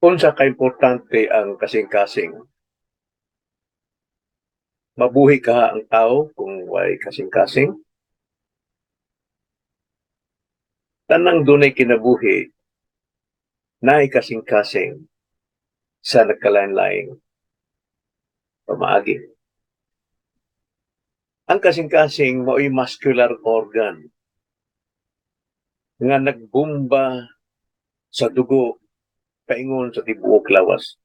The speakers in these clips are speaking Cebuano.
Unsa ka importante ang kasing-kasing? Mabuhi kaha ang tao kung way kasing-kasing? Tanang dunay kinabuhi naay kasing-kasing sa nagkalain-laing pamaagi. Ang kasing-kasing mao'y muscular organ nga nagbumba sa dugo paingon sa tibuok lawas.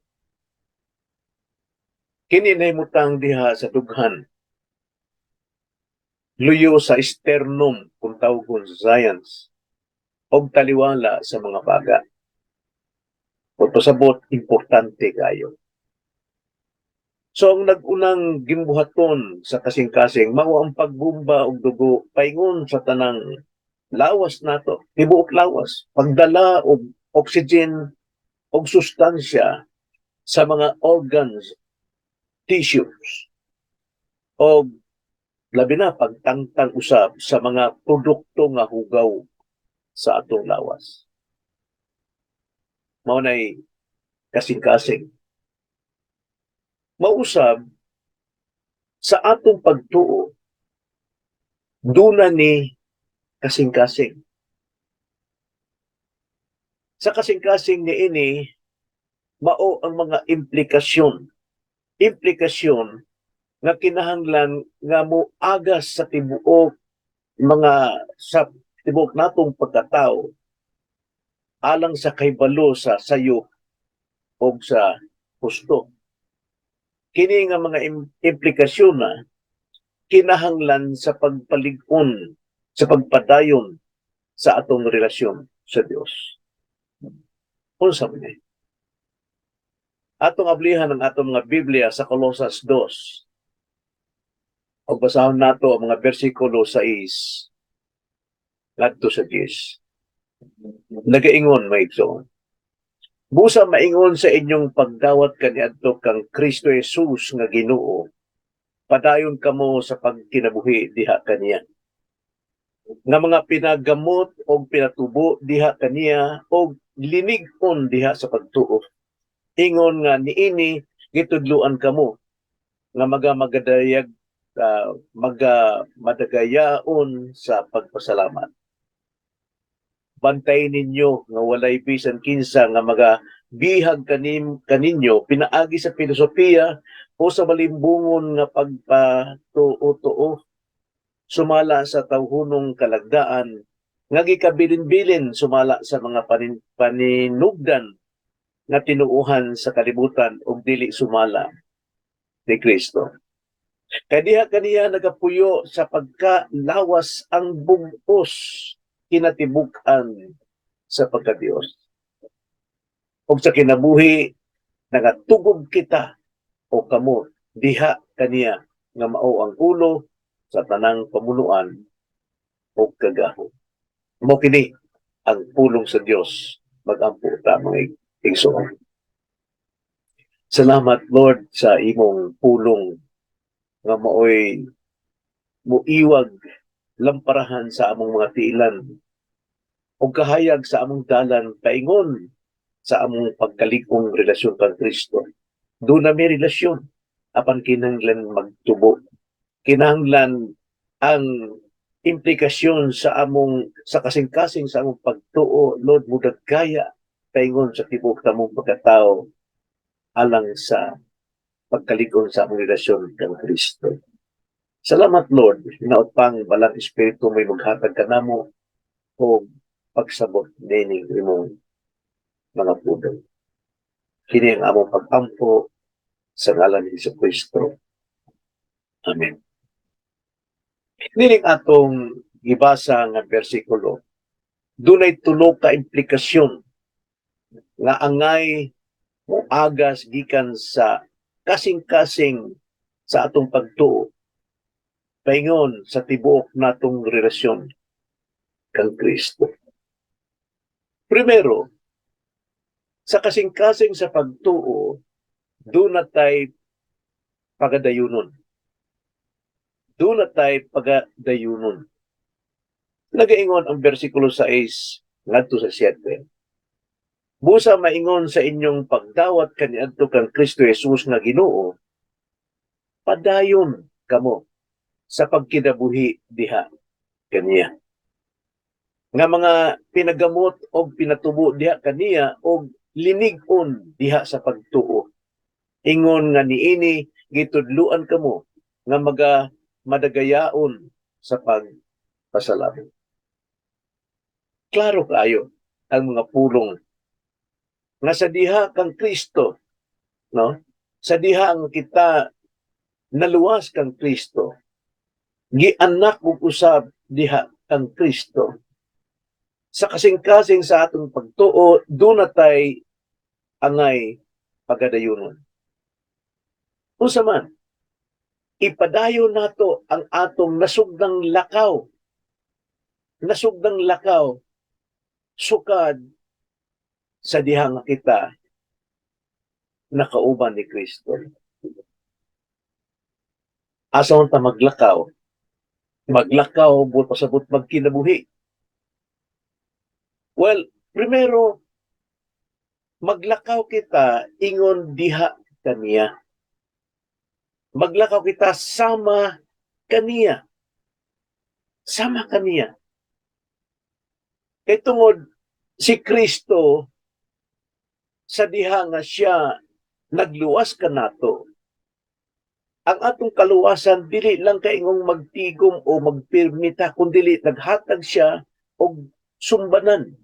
Kini nahimutang diha sa dughan. Luyo sa sternum kung tawgon sa science og taliwala sa mga baga. O pasabot, importante kayo. So ang nag-unang gimbuhaton sa kasing-kasing mao ang pagbumba og dugo paingon sa tanang lawas nato, tibuok lawas, pagdala og oxygen og sustansya sa mga organs, tissues, og labi na pagtangtang usab sa mga produkto nga hugaw sa atong lawas. Mao nay kasing-kasing. Mausab sa atong pagtuo, duna ni kasing-kasing. Sa kasing-kasing niini, mao ang mga implikasyon. Implikasyon nga kinahanglan nga moagas sa tibuok mga sa tibuok natong pagkatao alang sa kahibalo sa sayo o sa husto. Kini nga mga implikasyon na kinahanglan sa pagpalig-on, sa pagpadayon sa atong relasyon sa Dios. Unsa man ni? Atong ablihan ang atong mga Biblia sa Colosas 2. Og basahon nato ang mga bersikulo 6 ngadto sa 10. Nagaingon, mga igsoon: "Busa maingon sa inyong pagdawat kaniadto kang Kristo Jesus nga Ginoo, padayon kamo sa pagkinabuhi diha kaniya. Nga mga pinagamot og pinatubo diha kaniya og linig-on diha sa pagtuo. Ingon nga niini gitudloan kamo nga maga magadayag maga madagayaon sa pagpasalamat. Bantay ninyo nga walay bisan kinsa nga maga bihag kaninyo pinaagi sa filosofiya o sa malimbungon nga pagpatuo-tuo sumala sa tawhonong kalagdaan nga gikabilin-bilin sumala sa mga paninugdan nga tinuohan sa kalibutan ug dili sumala ni Kristo. Kay diha kaniya nagapuyo sa pagkalawas ang bug-os kinatibuk-an sa pagkadiyos. Ug sa kinabuhi nagatugob kita o kamo diha kaniya nga mao ang ulo sa tanang pamunuan ug kagahom." Mao kini ang pulong sa Dios. Magampo ta, mga igsoon. Salamat, Lord, sa imong pulong nga maoy muiwag lamparahan sa among mga tiilan ug kahayag sa among dalan paingon sa among pagkalig-ong relasyon kang Kristo. Duna mi relasyon apan kinahanglan magtubo. Kinahanglan ang implikasyon sa among sa kasing-kasing sa among pagtuo, Lord, mudagaya paingon sa tibuok namong pagkatao alang sa pagkalig-on sa among relasyon kang Kristo. Salamat, Lord, hinaot pang Balang Espiritu may maghatag kanamo og pagsabot nining imong mga pulong. Kini ang among pag-ampo sa ngalan ni Hesus Kristo. Amen. Nining atong gibasa nga bersikulo, dunay tulo ka implikasyon nga angay moagas gikan sa kasing-kasing sa atong pagtuo paingon sa tibuok natong relasyon kang Kristo. Primero, sa kasing-kasing sa pagtuo, duna tay pagadayunon. Duna tay pagadayunon. Nagaingon ang bersikulo 6 ngadto sa 7. Busa maingon sa inyong pagdawat kaniadto kang Kristo Jesus nga Ginoo, padayon kamo sa pagkinabuhi diha kaniya. Nga mga pinagamot og pinatubo diha kaniya og linig-on diha sa pagtuo. Ingon nga niini gitudluan kamo nga maga madagayaon sa pagpasalamat. Klaro kaayo ang mga pulong nga sa diha kang Kristo, no? Sa diha ang kita naluwas kang Kristo, gianak og usab diha kang Kristo. Sa kasing-kasing sa atong pagtuo, duna tay angay pagadayunon. Unsa man, ipadayon nato ang atong nasugdang lakaw. Nasugdang lakaw sukad sa diha nga kita nakauban ni Kristo. Asa man ta maglakaw? Maglakaw, buot pasabot magkinabuhi. Well, primero, maglakaw kita ingon diha kaniya. Maglakaw kita sama kaniya. Sama kaniya. Kay tungod si Kristo, sa diha nga siya nagluwas kanato, ang atong kaluwasan dili lang kaingong magtigom o magpirmita, kundi naghatag siya og sumbanan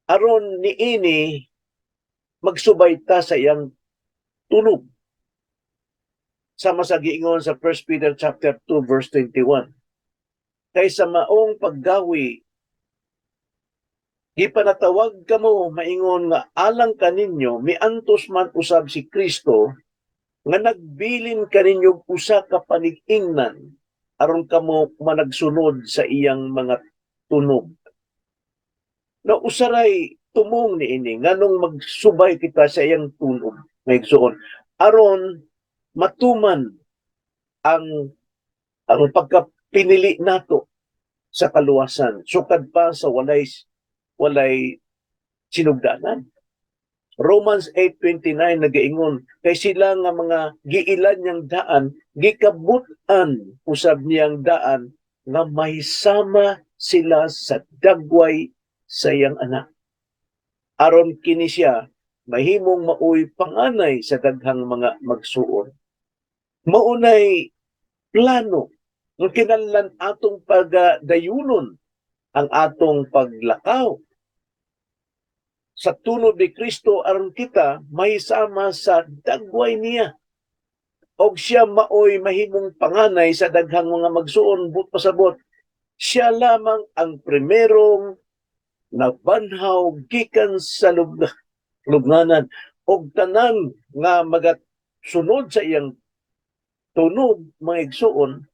aron niini magsubay ta sa iyang tunob. Sama sa giingon sa 1 Peter chapter 2 verse 21, "Kay sa maong paggawi gipanatawag kamo maingon nga alang kaninyo miantos man usab si Kristo nga nagbilin kaninyo usa ka panig-ingnan aron kamo managsunod sa iyang mga tunob." No, usaray tumong niini nganong magsubay kita sa iyang tunob, mga igsoon, aron matuman ang pagkapinili nato sa kaluwasan sukad pa sa walay sinugdanan. Romans 8:29 nagaingon, "Kay sila nga mga giilan niyang daan, gikabut-an usab niyang daan nga mahisama sila sa dagway sa iyang anak. Aron kini siya mahimong maoy panganay sa daghang mga magsuon." Maunay plano ng kinahanglan atong pagadayunon ang atong paglakaw sa tunob ni Kristo aron kita mahisama sa dagway niya. Og siya maoy mahimong panganay sa daghang mga magsuon, but pasabot siya lamang ang primerong nabanhaw gikan sa lubnganan, og tanan nga magasunod sa iyang tunob, mga igsuon,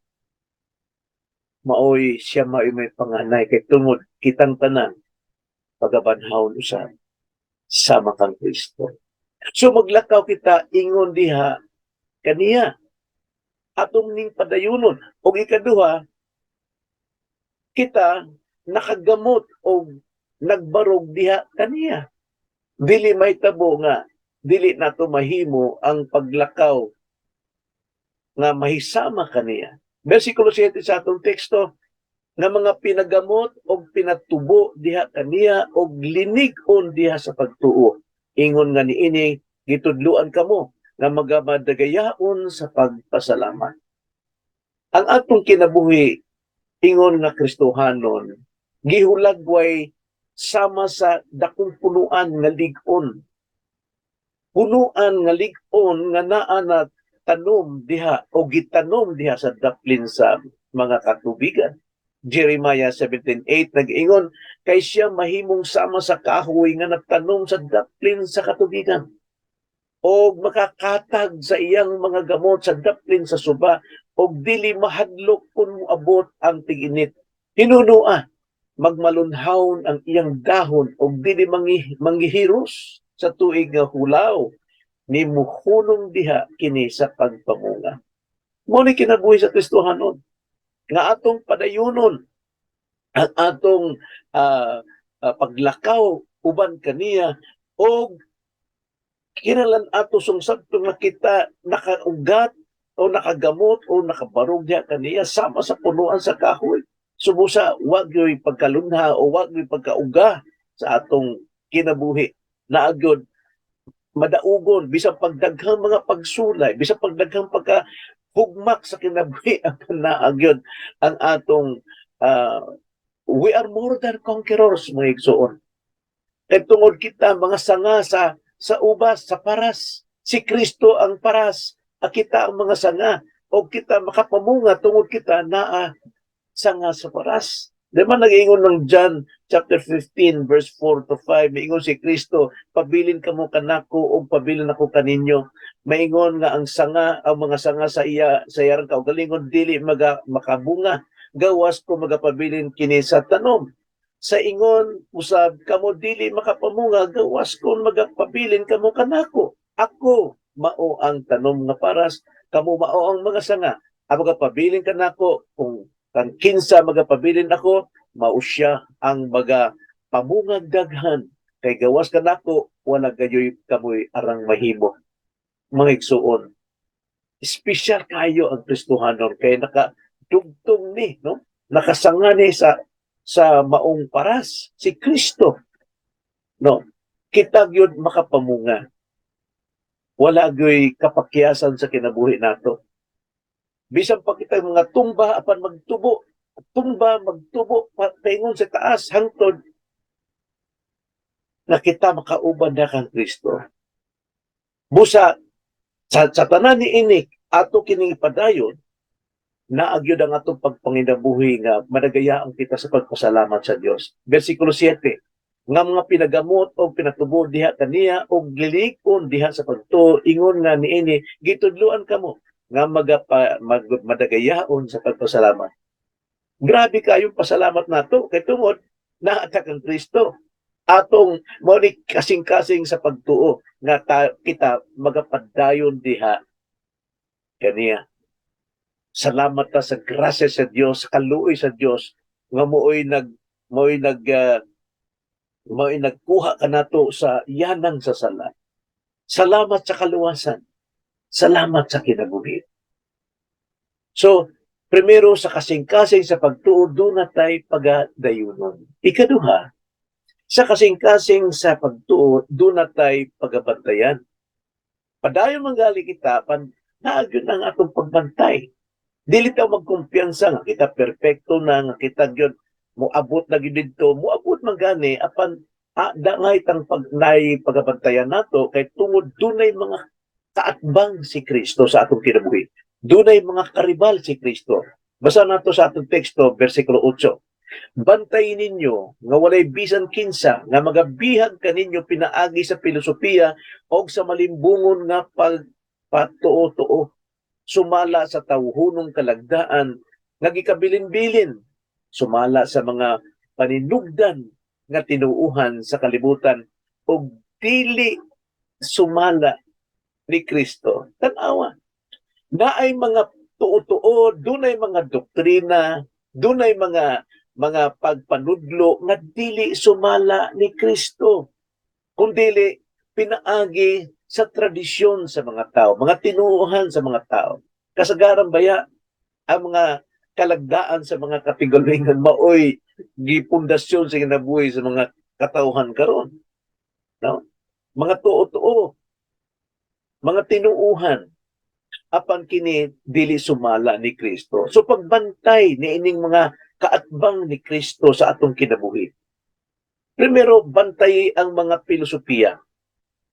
maoy siya maoy may panganay kay tungod kitang tanan pagabanhawon usab sama kang Kristo. So maglakaw kita ingon diha kaniya. Atong ning padayunon. Og ikaduha, kita nakagamot og nagbarog diha kaniya. Dili mahitabo nga dili nato mahimo ang paglakaw nga mahisama kaniya. Versikulo 7 sa atong teksto, nga mga pinagamot og pinatubo diha kaniya og linig-on diha sa pagtuo. Ingon nga niini gitudluan kamo nga magamadagayaon sa pagpasalamat. Ang atong kinabuhi ingon nga Kristohanon gihulagway sama sa dakong punuan nga lig-on. Punuan nga lig-on nga naa na tanom diha o gitanom diha sa daplin sa mga katubigan. Jeremiah 17:8 nag-ingon, "Kay siya mahimong sama sa kahoy nga nagtanom sa daplin sa katubigan og makakatag sa iyang mga gamot sa daplin sa suba og dili mahadlok kung moabot ang tig-init. Hinunua magmalunhawon ang iyang dahon og dili manghihiros sa tuig nga hulaw, ni muhunong diha kini sa pagpamunga." Mao ni kinabuhi sa Kristohanon nga atong padayunon ang atong paglakaw uban kaniya. Og kinahanglan ato sung sabto nga kita nakaugat o nakagamot o nakabarog diha kaniya sama sa punuan sa kahoy. Subusa wag yo'y pagkalunha o wag yo'y pagkauga sa atong kinabuhi. Naa gyud madaugon bisan pagdaghang mga pagsulay, bisan pagdaghang pagka hugmak sa kinabuhi, ang naa gyud ang atong we are more than conquerors, mga igsoon. Kay tungod kita mga sanga sa ubas, sa paras. Si Kristo ang paras, a kita ang mga sanga o kita makapamunga tungod kita naa sanga sa paras. Di ba nag-ingon ng John chapter 15 verse 4 to 5, maingon si Kristo, "Pabilin kamo kanako ug pabilin ako kaninyo." Maingon nga ang sanga, ang mga sanga sa iya sa iyang kaugalingon dili maga makabunga gawas kung magapabilin kini sa tanom. Sa ingon usab kamo dili makapamunga gawas kung magapabilin kamo kanako. Ako mao ang tanom nga paras, kamo mao ang mga sanga. Ang magapabilin kanako kung kang kinsa magapabilin ako, mao siya ang maga pamungag daghan kay gawas kanako wala gayoy kamoy arang mahimo. Mga igsuon, espesyal kayo ang Kristohanon kay naka dugtong ni, no, nakasanga ni sa maong paras, si Kristo, no? Kita gyud makapamunga. Wala gyoy kapakyasan sa kinabuhi nato. Bisan pa kita mga tumba, apan magtubo, tumba, magtubo paingon sa taas hangtod na kita makauban na kang Kristo. Busa sa tanan ni ini ato kining ipadayon, naa gyud ang atong pagpanginabuhi nga madagayaon kita sa pagpasalamat sa Dios. Versikulo 7, nga mga pinagamot o pinatubo diha kaniya o gilikon diha sa pagtuo, ingon nga niini gitudloan kamo nga madagayaon sa pagpasalamat. Grabe kayong pasalamat nato kay tungod naa ta kang Kristo. Atong mao ni kasing-kasing sa pagtuo nga kita magapadayon diha kaniya. Salamat ta sa grasya sa Dios, sa kaluoy sa Dios nga mo'y nagkuha kanato sa yanang sa sala. Salamat sa kaluwasan. Salamat sa kinabuhi. So, primero, sa kasing-kasing sa pagtuo, duna tay pagadayunon. Ikaduha, sa kasing-kasing sa pagtuo, duna tay pagabantayan. Padayon manggali kita, pan naa gyud ang atong pagbantay. Dili ta magkumpiyansa nga kita perpekto na, nga kita gyud moabot na gyud didto, moabot man gani, apan da ngay tang pag nay pagabantayan nato kay tungod dunay mga kaatbang si Kristo sa atong kinabuhi. Dunay mga karibal si Kristo. Basa nato sa atong teksto, versikulo 8. "Bantay ninyo nga walay bisan kinsa nga magabihag kaninyo pinaagi sa filosofiya o sa malimbungon nga pagpatuo-tuo sumala sa tawhonong kalagdaan nga gikabilin-bilin sumala sa mga paninugdan nga tinuuhan sa kalibutan ug dili sumala ni Kristo." Tan-awa. Naay mga tuo-tuo, dunay mga doktrina, dunay mga pagpanudlo nga dili sumala ni Kristo. Kung dili pinaagi sa tradisyon sa mga tao, mga tinuohan sa mga tao. Kasagaran baya ang mga kalagdaan sa mga kapigalingan maoy gipundasyon sa kinabuhi sa mga katawhan karon. No? Mga tuo-tuo, mga tinuuhan, apan kini dili sumala ni Kristo. So pagbantay ni ining mga kaatbang ni Kristo sa atong kinabuhi. Primero, bantay ang mga filosofiya.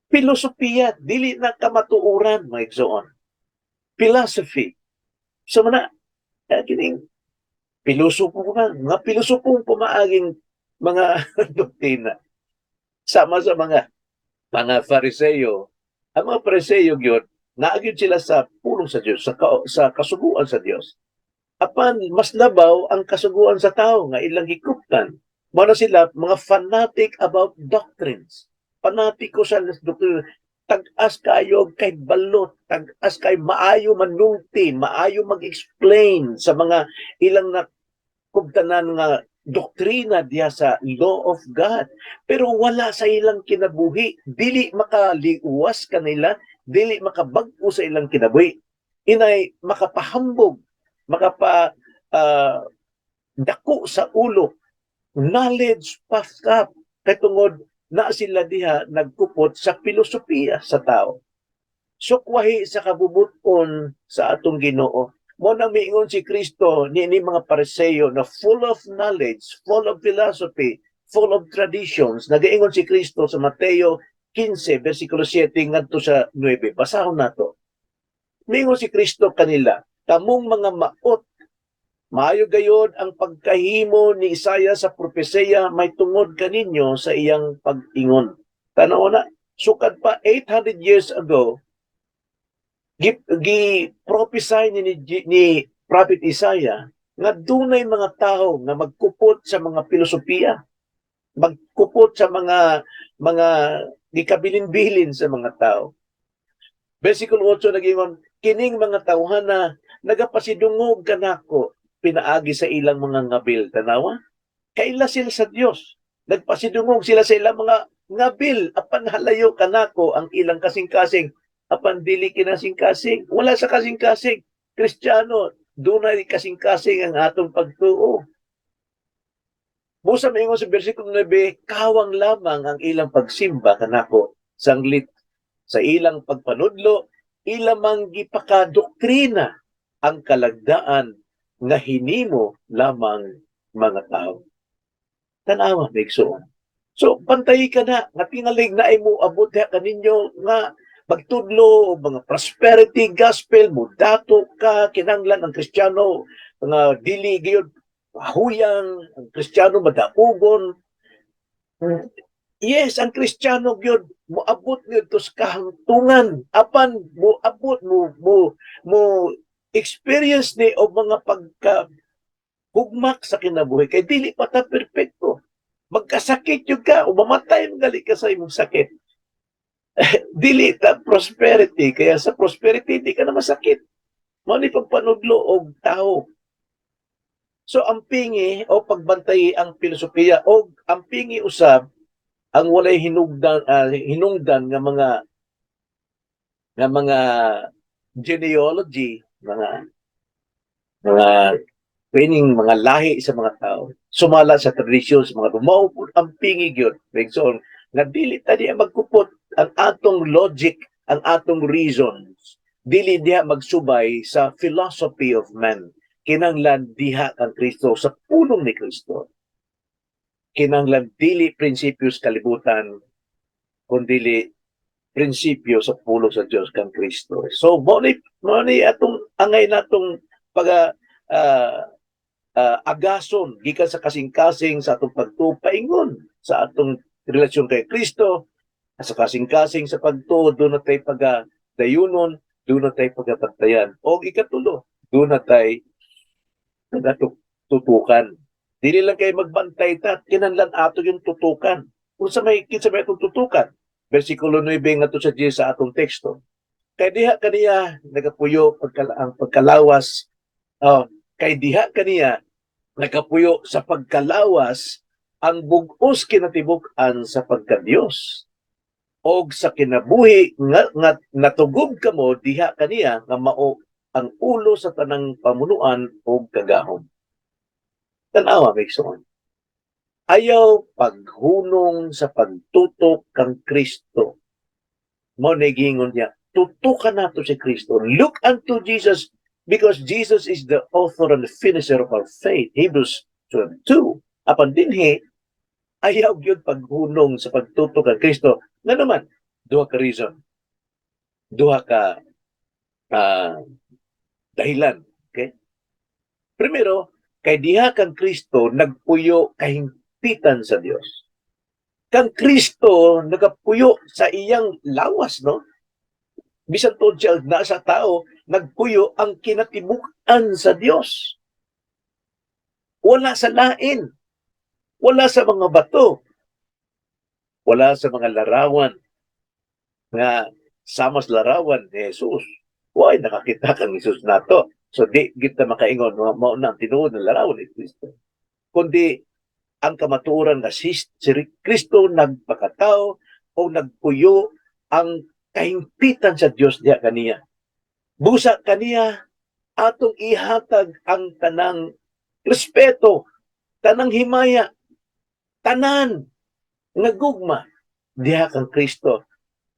Filosofiya, dili na kamatuoran, mga igsoon. Philosophy. So mana, kining pilosopo man, mga pilosopong pumaaging mga doktrina. Sama sa mga Fariseo. Ang mga Fariseo gyud, naa gyud sila sa pulong sa Dios, sa kasuguan sa Dios. Apan mas labaw ang kasuguan sa tao nga ilang gikuptan. Mao na sila mga fanatic about doctrines. Fanatiko sa doktrina. Tag-as kayo kay balot, tag-as kay maayo manulti, maayo mag-explain sa mga ilang na kubtanan nga doktrina diha sa law of God, pero wala sa ilang kinabuhi, dili makaliwas kanila, dili makabag-o sa ilang kinabuhi, inay makapahambog, makapa dako sa ulo, knowledge puffed up, kay tungod na sila diha nagkupot sa filosofiya sa tao. Sukwahi sa kabubuton sa atong Ginoo. Mo nang miingon si Kristo ni mga Pariseo na full of knowledge, full of philosophy, full of traditions. Nagaingon si Kristo sa Mateo 15 versikulo 7 ngadto sa 9. Basahon nato. Miingon si Kristo kanila, "Kamong mga maot, maayo gayod ang pagkahimo ni Isaiah sa propesiya may tungod kaninyo sa iyang pag-ingon." Tanaw na, sukad pa 800 years ago, gi prophesy ni Prophet Isaiah nga dunay mga tao nga magkupot sa mga filosofiya, magkupot sa mga gikabilin-bilin sa mga tao. Versikulo 8 nagingon, "Kining mga tawhana nagapasidungog kanako pinaagi sa ilang mga ngabil." Tanawa? Kaila sila sa Dios. Nagpasidungog sila sa ilang mga ngabil apan halayo kanako ang ilang kasing-kasing, apan dili kinasing-kasing. Wala sa kasing-kasing. Kristiyano, dunay kasing-kasing ang atong pagtuo. Busa maingon sa versikulo 9, "Kawang lamang ang ilang pagsimba kanako, sanglit sa ilang pagpanudlo, ilang mang gipakadoktrina ang kalagdaan nga hinimo lamang mga tao." Tanawa, igsoon. So, pantay ka na, nga tingalig na ay mo abot diha kaninyo nga magtudlo og mga prosperity gospel, mo dato ka, kinanglan ang Kristiyano nga dili gyud huyang, ang Kristiyano madaugon. Yes, ang Kristiyano gyud moabot gyud to sa kahangtungan, apan moabot mo experience ni og mga pagka hugmak sa kinabuhi kay dili pa ta perpekto. Magkasakit gyud ka o mamatay man gali ka sa imong sakit. Dili ta prosperity, kaya sa prosperity di ka na masakit. Mao ni pagpanudlo og tao. So ang pingi o pagbantay ang filosofiya o ang pingi usab ang walay hinungdan nga mga genealogy, mga pining mga lahi sa mga tao sumala sa tradisyon sa mga mao pud ang pingi gyud, igsoon, nga dili ta diha magkupot. Ang atong logic, ang atong reasons, dili diha magsubay sa philosophy of man. Kinanglan diha kang Kristo, sa pulong ni Kristo. Kinanglan dili prinsipyo sa kalibutan kundili prinsipyo sa pulong sa Dios kang Kristo. So mo ni atong angay natong pag agason gikan sa kasing-kasing sa atong pagtuo paingon sa atong relasyon kay Kristo. Sa kasing-kasing sa pagtuo, duna tay paga dayunon, duna tay pagabantayan. O ikatulo, duna tay tutukan. Dili lang kay magbantay ta, kinahanglan ato yung tutukan. Kung sa may kinsa may atong tutukan? Versikulo 9 ngadto sa 10 sa atong teksto. Kay diha kaniya nagapuyo ang pagkalawas, oh, kay diha kaniya nagapuyo sa pagkalawas ang bug-os kinatibuk-an sa pagkadiyos. Og sa kinabuhi nga natugob kamo diha kaniya nga mao ang ulo sa tanang pamunuan og kagahom. Tanawa, igsoon. Ayaw paghunong sa pagtutok kang Kristo. Mao na giingon niya, tutukan nato si Kristo. Look unto Jesus because Jesus is the author and the finisher of our faith. Hebrews 12:2. Apan dinhi, ayaw gyud paghunong sa pagtutok kang Kristo. Nga naman, duha ka reason. Duha ka dahilan. Okay? Primero, kay diha kang Kristo nagpuyo kahingpitan sa Dios. Kang Kristo nagapuyo sa iyang lawas, no? Bisan tuod siya nasa tao, nagpuyo ang kinatibuk-an sa Dios. Wala sa lain. Wala sa mga bato. Wala sa mga larawan nga sama sa larawan ni Jesus. Why nakakita kang Jesus nato? So di kita makaingon mao na ang tinuod ng larawan ni Kristo. Kundi Ang kamatuoran nga si Kristo nagpakatao o nagpuyo ang kahingpitan sa Dios diha kaniya. Busa kaniya atong ihatag ang tanang respeto, tanang himaya, tanan nga gugma diha kang Kristo,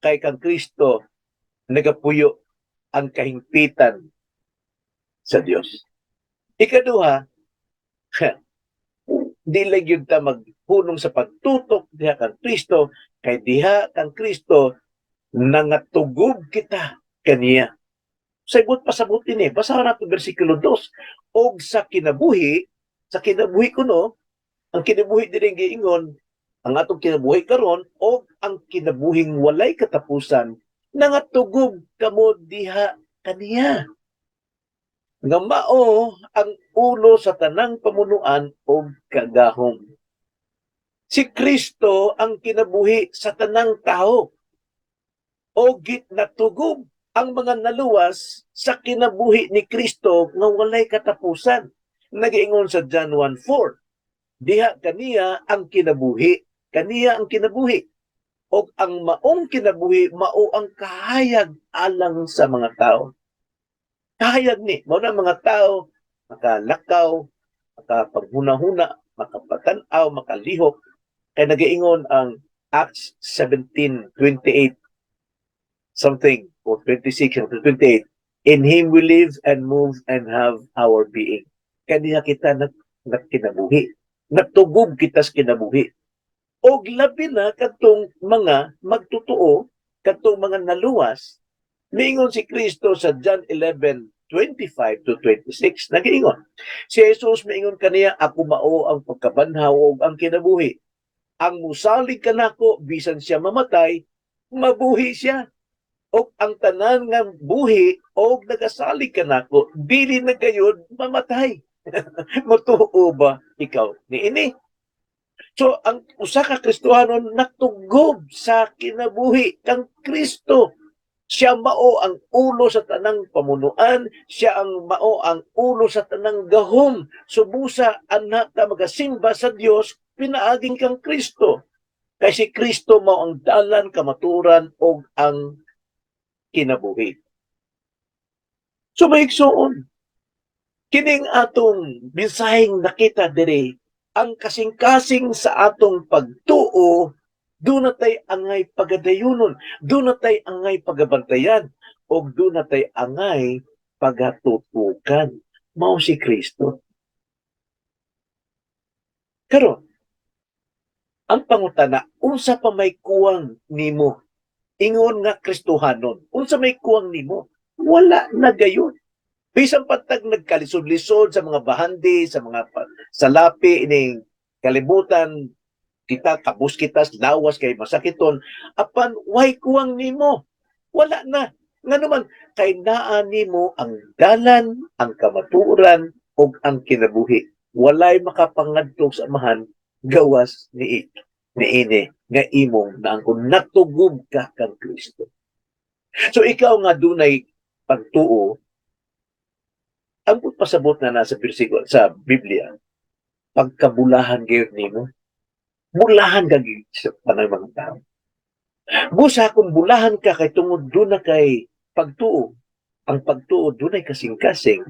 kay kang Kristo nagapuyo ang kahingpitan sa Dios. Ikaduha, dili gyud ta maghunong sa pagtutok diha kang Kristo kay diha kang Kristo nangatugob kita kaniya. Sa ibot pasabot ini, basahan nato bersikulo 2. Og sa kinabuhi kuno, ang kinabuhi diri giingon, ang atong kinabuhi karon og ang kinabuhing walay katapusan, nangatugob kamo diha kaniya, nga mao ang ulo sa tanang pamunuan og kagahom. Si Kristo ang kinabuhi sa tanang tao. O natugob ang mga naluwas sa kinabuhi ni Kristo nga walay katapusan. Nagiingon sa John 1:4. Diha kaniya ang kinabuhi, kaniya ang kinabuhi. Og ang maong kinabuhi mao ang kahayag alang sa mga tao. Kahayag ni, mao na mga tao makalakaw, makapaghuna-huna, makapatan-aw, makalihok. Kay nagaingon ang Acts 17:28 something or 26 or 28, "In Him we live and move and have our being." Kaniya kita nagkinabuhi. Natugob kita sa kinabuhi. Og labi na kadtong mga magtotoo, kadtong mga naluwas, miingon si Kristo sa John 11:25 to 26, nagiingon. Si Jesus miingon kaniya, "Ako mao ang pagkabanhaw ug ang kinabuhi. Ang musalig kanako, bisan siya mamatay, mabuhi siya. Og ang tanan nga buhi og nagasalig kanako, dili na gayud mamatay. Motuo ba ikaw niini?" So ang usa ka Kristohanon natugob sa kinabuhi kang Kristo. Siya mao ang ulo sa tanang pamunuan, siya ang mao ang ulo sa tanang gahom. Subusa anak ta magasimba sa Dios pinaaging kang Kristo. Kay si Kristo mao ang dalan, kamaturan ug ang kinabuhi. So mga igsoon, kining atong mensaheng nakita diri, ang kasing-kasing sa atong pagtuo, duna tay angay pagadayunon, duna tay angay pagabantayan, ug duna tay angay pagatutukan. Mao si Kristo. Karon, ang pangutana, unsa pa may kuwang nimo? Ingon nga Kristohanon, unsa may kuwang nimo? Wala na gayon. Bisan pa tag nagkalisod-lisod sa mga bahandi, sa mga salapi ining kalibutan, kita kabus kita lawas kay masakiton, apan way kuwang nimo. Wala na. Ngano man, kay naa nimo ang dalan, ang kamatuoran ug ang kinabuhi. Walay makapangadto sa Amahan gawas ni niini nga imong naangkon, natugob ka kang Kristo. So ikaw nga dunay pagtuo, ang pasabot na nasa bersikulo sa Biblia, pagkabulahan gayud nimo. Bulahan ka gyud sa panang mga tao. Busa kung bulahan ka kay tungod duna kay pagtuo, ang pagtuo dunay kasing-kasing.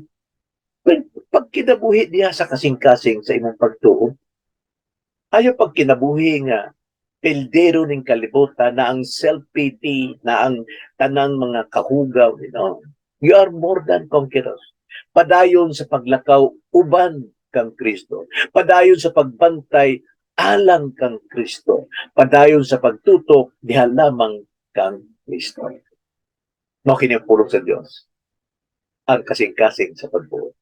Well, pagkinabuhi diha sa kasing-kasing sa imong pagtuo, ayaw pagkinabuhi nga peldero ning kalibutan na ang self-pity, na ang tanang mga kahugaw. You are more than conquerors. Padayon sa paglakaw uban kang Kristo. Padayon sa pagbantay alang kang Kristo. Padayon sa pagtutok diha lamang kang Kristo. Mao kini ang pulong sa Dios. Ang kasing-kasing sa pagbuot.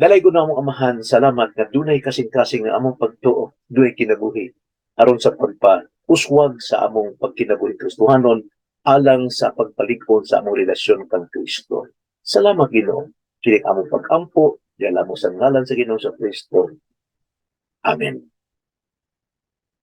Dalaygon namong Amahan, salamat nga dunay kasing-kasing nga among pagtuo, dunay kinabuhi aron sa pagpa-uswag sa among pagkinabuhi Kristohanon alang sa pagpalig-on sa among relasyon kang Kristo. Salamat, Ginoo. Kini among pag-ampo, diha mo sa ngalan sa Ginoo sa Kristo. Amen.